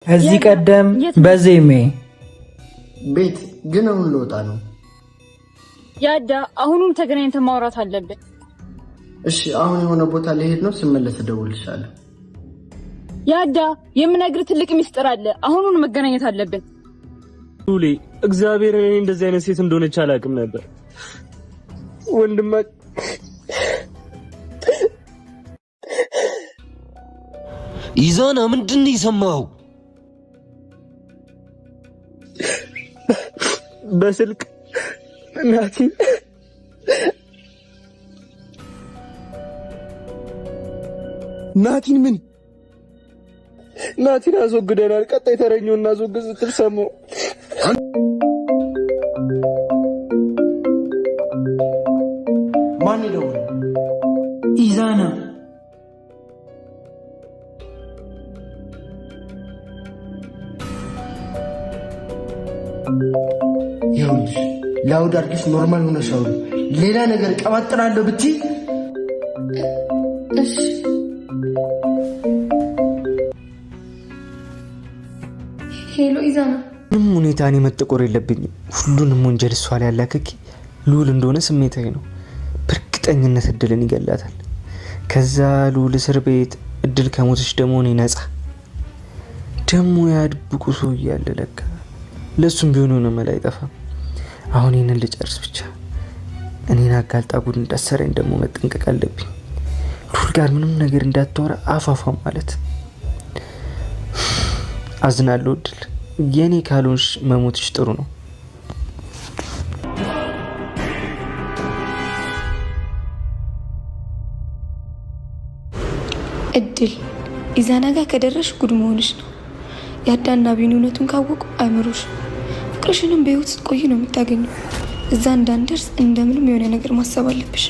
እዚህ ቀደም በዜሜ ቤት ግን አሁን ልወጣ ነው። ያዳ አሁኑም ተገናኝተን ማውራት አለብን። እሺ አሁን የሆነ ቦታ ልሄድ ነው። ስመለስ እደውልልሻለሁ። ያዳ የምነግርህ ትልቅ ሚስጥር አለ። አሁኑን መገናኘት አለብን። ሉሌ እግዚአብሔር እኔ እንደዚህ አይነት ሴት እንደሆነች አላውቅም ነበር። ወንድማ ኢዛና ምንድን ነው የሰማኸው? በስልክ ናቲ ናቲን ምን ናቲን አስወግደናል። ቀጣይ ተረኛው እናስወግድ ስትል ሰማሁ። ማን ይደውል? ኢዛና ይኸውልሽ loud አድርጊሽ normal ሆነሽ አውሪ። ሌላ ነገር ቀባጥራለሁ ብትይ እሺ hello ኢዛና፣ ምንም ሁኔታ እኔ መጠቆር የለብኝም። ሁሉንም ወንጀል እሷ ላይ ያላክኪ ልዑል እንደሆነ ስሜታዊ ነው። በእርግጠኝነት እድልን ይገላታል። ከዛ ልዑል እስር ቤት፣ እድል ከሞተች ደግሞ እኔ ነፃ። ደግሞ ያ ድብቁ ሰው እያለ ለካ ለእሱም ቢሆን የሆነ መላ አይጠፋም። አሁን ይህንን ልጨርስ ብቻ። እኔን አጋልጣ ጉድ እንዳሰረኝ ደግሞ መጠንቀቅ አለብኝ። ልዑል ጋር ምንም ነገር እንዳታወራ አፋፏ ማለት አዝናለሁ። እድል የኔ ካልሆንሽ መሞትሽ ጥሩ ነው። እድል ኢዛና ጋር ከደረሽ ጉድ መሆንሽ ነው። ያዳና ቢኒ እውነቱን ካወቁ አይምሮሽ ፍቅርሽንም በህይወት ስትቆይ ነው የምታገኘው። እዛ እንዳንደርስ እንደምንም የሆነ ነገር ማሰብ አለብሽ።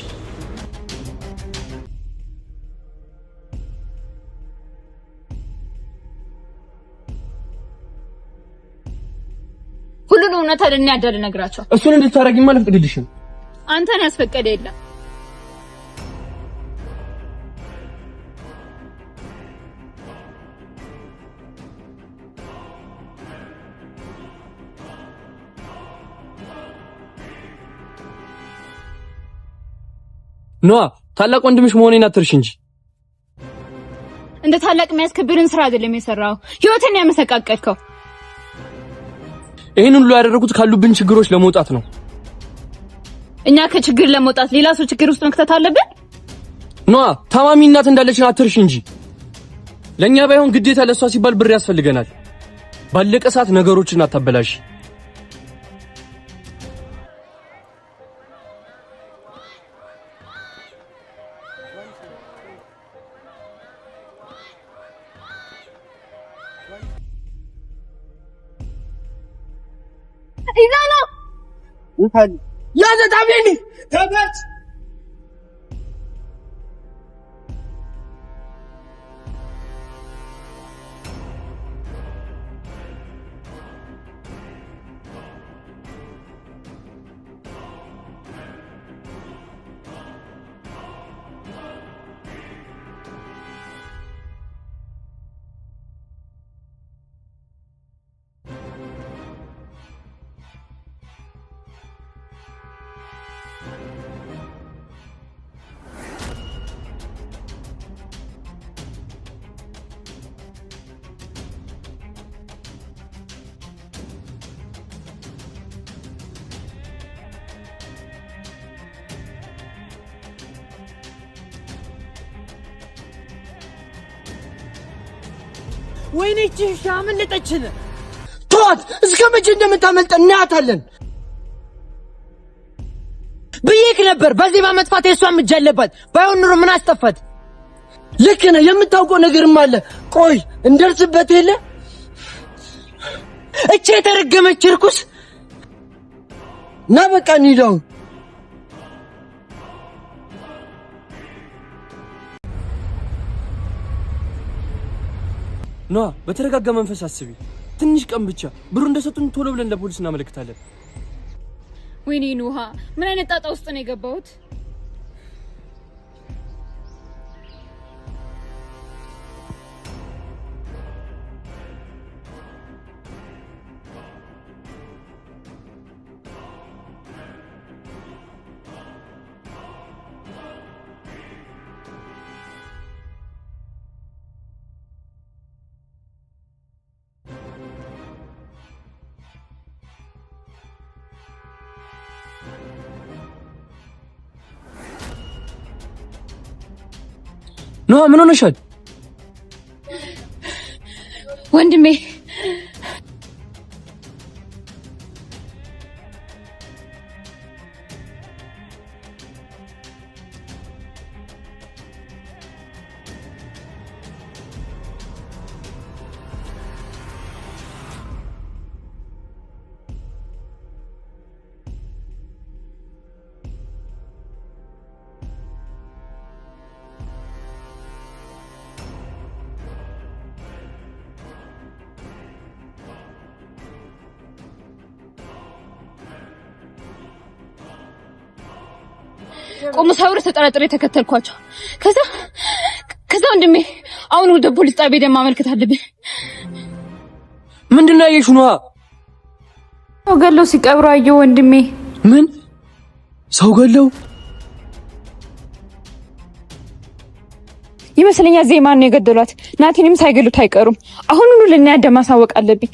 ሁሉን እውነት ለእነ ያዳ ልነግራቸው። እሱን እንድታረጊማ አልፈቅድልሽም። አንተን ያስፈቀደ የለም። ኖዋ ታላቅ ወንድምሽ መሆኔን አትርሽ እንጂ። እንደ ታላቅ የሚያስከብርን ስራ አይደለም የሰራው፣ ህይወትን ያመሰቃቀልከው። ይህን ሁሉ ያደረኩት ካሉብን ችግሮች ለመውጣት ነው። እኛ ከችግር ለመውጣት ሌላ ሰው ችግር ውስጥ መክተት አለብን? ኖዋ ታማሚ እናት እንዳለችን አትርሽ እንጂ። ለእኛ ባይሆን ግዴታ ለእሷ ሲባል ብር ያስፈልገናል። ባለቀ ሰዓት ነገሮችን አታበላሽ። ኢዛና ያዘ ታሜኒ ተበት ወይኔ እቺ ውሻ አመለጠችን። ተዋት። እስከ መቼ እንደምታመልጠን እናያታለን። ብዬክ ነበር። በዚህ በመጥፋት የእሷም እጅ አለባት። ባይሆን ኑሮ ምን አስጠፋት? ልክ ነህ። የምታውቀው ነገርም አለ። ቆይ እንደርስበት የለ እቺ የተረገመች እርኩስ። ና በቃ እንሂድ አሁን። ኖዋ በተረጋጋ መንፈስ አስቢ። ትንሽ ቀን ብቻ ብሩ እንደሰጡን ቶሎ ብለን ለፖሊስ እናመለክታለን። ወይኔ ኑሃ፣ ምን አይነት ጣጣ ውስጥ ነው የገባሁት? ኖሃ ምን ሆነሻል? ወንድሜ ቆሞ ሳይወርድ ተጠራጥሬ ተከተልኳቸው። ከዛ ወንድሜ አሁን ወደ ፖሊስ ጣቢያ ሄደን ማመልከት አለብን። ምንድን ነው ያየሽው? ኖሃ ሰው ገለው ሲቀብሩ አየሁ ወንድሜ። ምን ሰው ገለው? ይመስለኛል ዜማን ነው የገደሏት። ናቲንም ሳይገሉት አይቀሩም። አሁኑኑ ለእነ ማሳወቅ አለብኝ።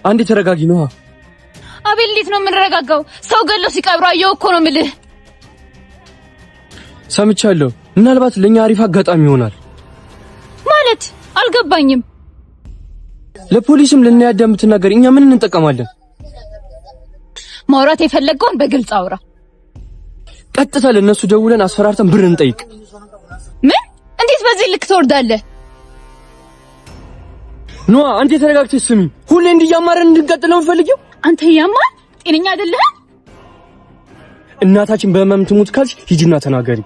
አንዴ ተረጋጊ ኖሃ። አቤል እንዴት ነው የምንረጋጋው? ሰው ገለው ሲቀብሩ አየሁ እኮ ነው የምልህ። ሰምቻለሁ። ምናልባት ለኛ አሪፍ አጋጣሚ ይሆናል። ማለት አልገባኝም። ለፖሊስም ለእነ ብትናገር እኛ ምን እንጠቀማለን? ማውራት የፈለገውን በግልጽ አውራ። ቀጥታ ለነሱ ደውለን አስፈራርተን ብር እንጠይቅ። ምን? እንዴት በዚህ ልክ ትወርዳለህ? ኖሃ አንዴ ተረጋግተሽ ስሚ። ሁሌ እንዲያማረን እንድንቀጥል ነው የምፈልጊው? አንተ ያማል፣ ጤነኛ አይደለህም። እናታችን በህመም ትሙት ካልሽ ሂጂና ተናገሪ።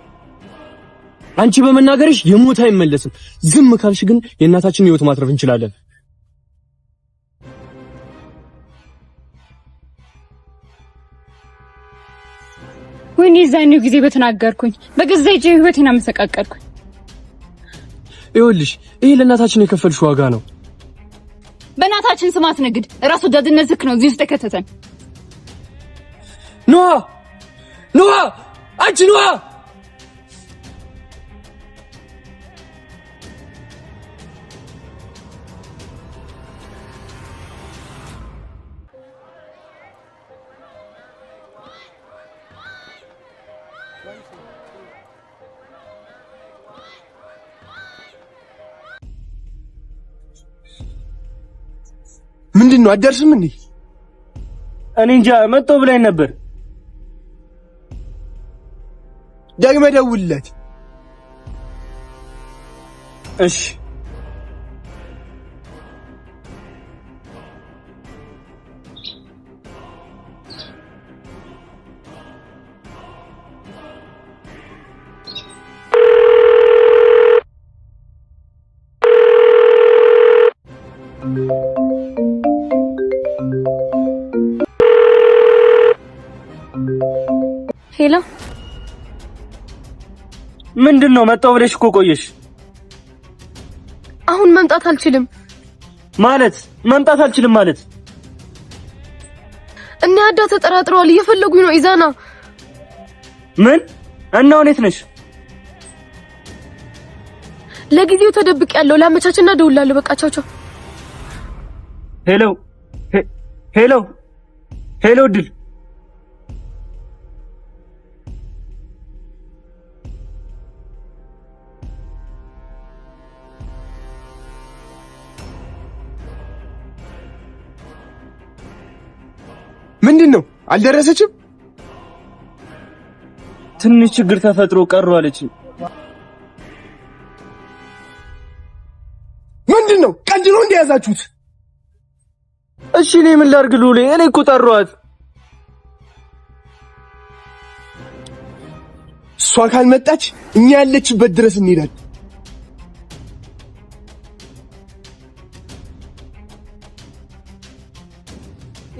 አንቺ በመናገርሽ የሞት አይመለስም። ዝም ካልሽ ግን የእናታችንን ህይወት ማትረፍ እንችላለን። ወይኔ የዛኔው ጊዜ በተናገርኩኝ፣ በገዛ እጄ ህይወቴን አመሰቃቀልኩኝ። ይኸውልሽ ይሄ ለእናታችን የከፈልሽ ዋጋ ነው። በእናታችን ስም አትነግድ። ራስ ወዳድነት ዝክ ነው እዚህ ውስጥ የከተተን። ኖሃ ኖሃ፣ አንቺ ኖሃ! ምንድን ነው አትደርስም እንዴ? እኔ እንጃ መጣሁ ብላኝ ነበር። ደግመህ ደውልለት። እሺ Hello፣ ምንድን ነው መጣሁ ብለሽ እኮ ቆየሽ። አሁን መምጣት አልችልም። ማለት መምጣት አልችልም ማለት? እነ ያዳ ተጠራጥረዋል፣ እየፈለጉኝ ነው። ኢዛና ምን? እና አሁን የት ነሽ? ለጊዜው ተደብቄያለሁ። ላመቻችና እደውላለሁ። በቃ ቻው ቻው። Hello hello hello እድል ምንድን ነው አልደረሰችም? ትንሽ ችግር ተፈጥሮ ቀሩ አለች። ምንድን ነው ቀልድ ነው እንደያዛችሁት? እሺ እኔ ምን ላድርግ ሉሌ? እኔ እኮ ጠሯት። እሷ ካልመጣች እኛ ያለችበት ድረስ እንሄዳለን።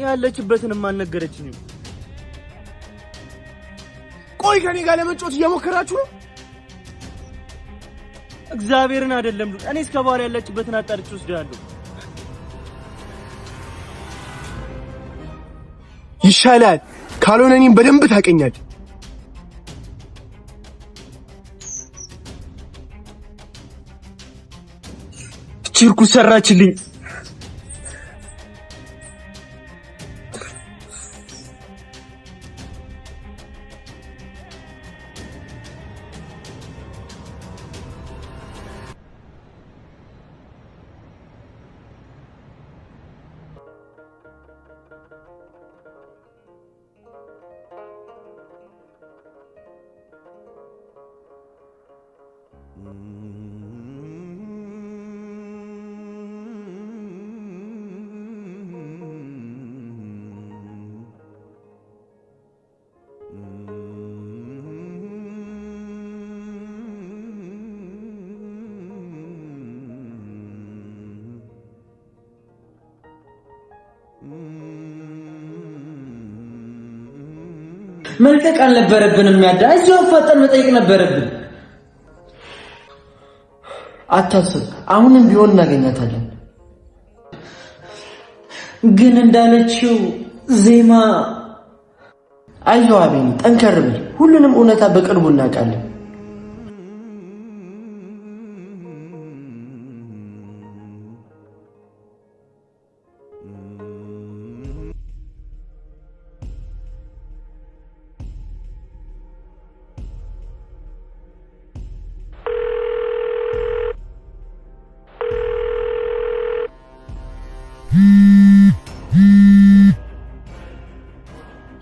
ያለችበትንም አልነገረችኝም። ቆይ ከኔ ጋር ለመጫወት እየሞከራችሁ ነው? እግዚአብሔርን አይደለም ሉል፣ እኔ እስከ በኋላ ያለችበትን አጣርቼ ወስዳለሁ። ይሻላል። ካልሆነ እኔም በደንብ ታውቀኛለህ። ችርኩ ሰራችልኝ። መልቀቅ አልነበረብንም። ያዳ እዚሁ አፋጠን መጠየቅ ነበረብን። አታስብ፣ አሁንም ቢሆን እናገኛታለን። ግን እንዳለችው ዜማ አይዞህ አቤኒ፣ ጠንከር በል። ሁሉንም እውነታ በቅርቡ እናውቃለን።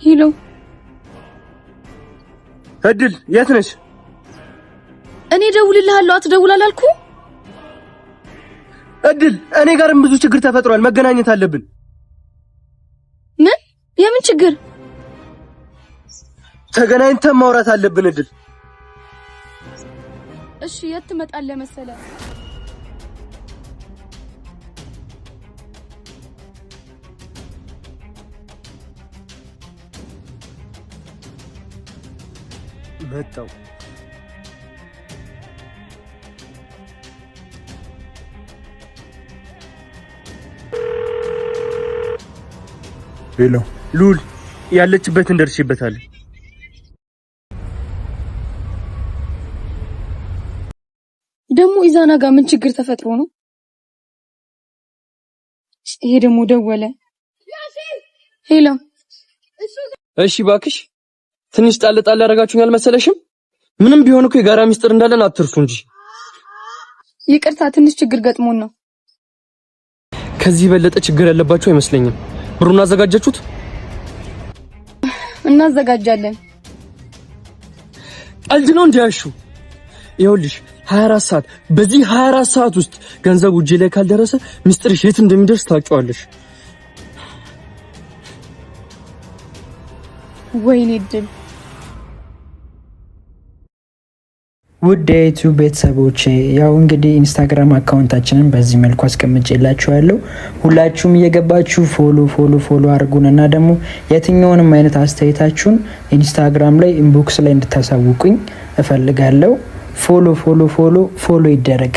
Hello እድል የት ነሽ? እኔ እደውልልሃለሁ አትደውል አላልኩህ? እድል እኔ ጋርም ብዙ ችግር ተፈጥሯል። መገናኘት አለብን። ምን? የምን ችግር? ተገናኝተን ማውራት አለብን። እድል እሺ የት ትመጣለህ መሰለህ? መጣው። Hello ሉል ያለችበትን ደርሼበታለሁ። ደግሞ ኢዛና ጋር ምን ችግር ተፈጥሮ ነው? ይሄ ደግሞ ደወለ። Hello እሺ እባክሽ ትንሽ ጣል ጣል ያደረጋችሁኝ አልመሰለሽም? ምንም ቢሆን እኮ የጋራ ሚስጥር እንዳለን አትርሱ እንጂ። ይቅርታ፣ ትንሽ ችግር ገጥሞን ነው። ከዚህ የበለጠ ችግር ያለባችሁ አይመስለኝም። ብሩን አዘጋጃችሁት? እናዘጋጃለን። ቀልድ ነው እንዲያሹ። ይኸውልሽ 24 ሰዓት፣ በዚህ 24 ሰዓት ውስጥ ገንዘቡ እጄ ላይ ካልደረሰ ሚስጥርሽ የት እንደሚደርስ ታውቂዋለሽ። ወይኔ እድል። ውድ የዩቲዩብ ቤተሰቦቼ፣ ያው እንግዲህ ኢንስታግራም account ኣችንን በዚህ መልኩ አስቀምጬላችኋለሁ። ሁላችሁም እየገባችሁ follow follow follow አድርጉን እና ደግሞ የትኛውንም አይነት አስተያየታችሁን ኢንስታግራም ላይ inbox ላይ እንድታሳውቁኝ እፈልጋለሁ። Follow follow follow follow ይደረግ።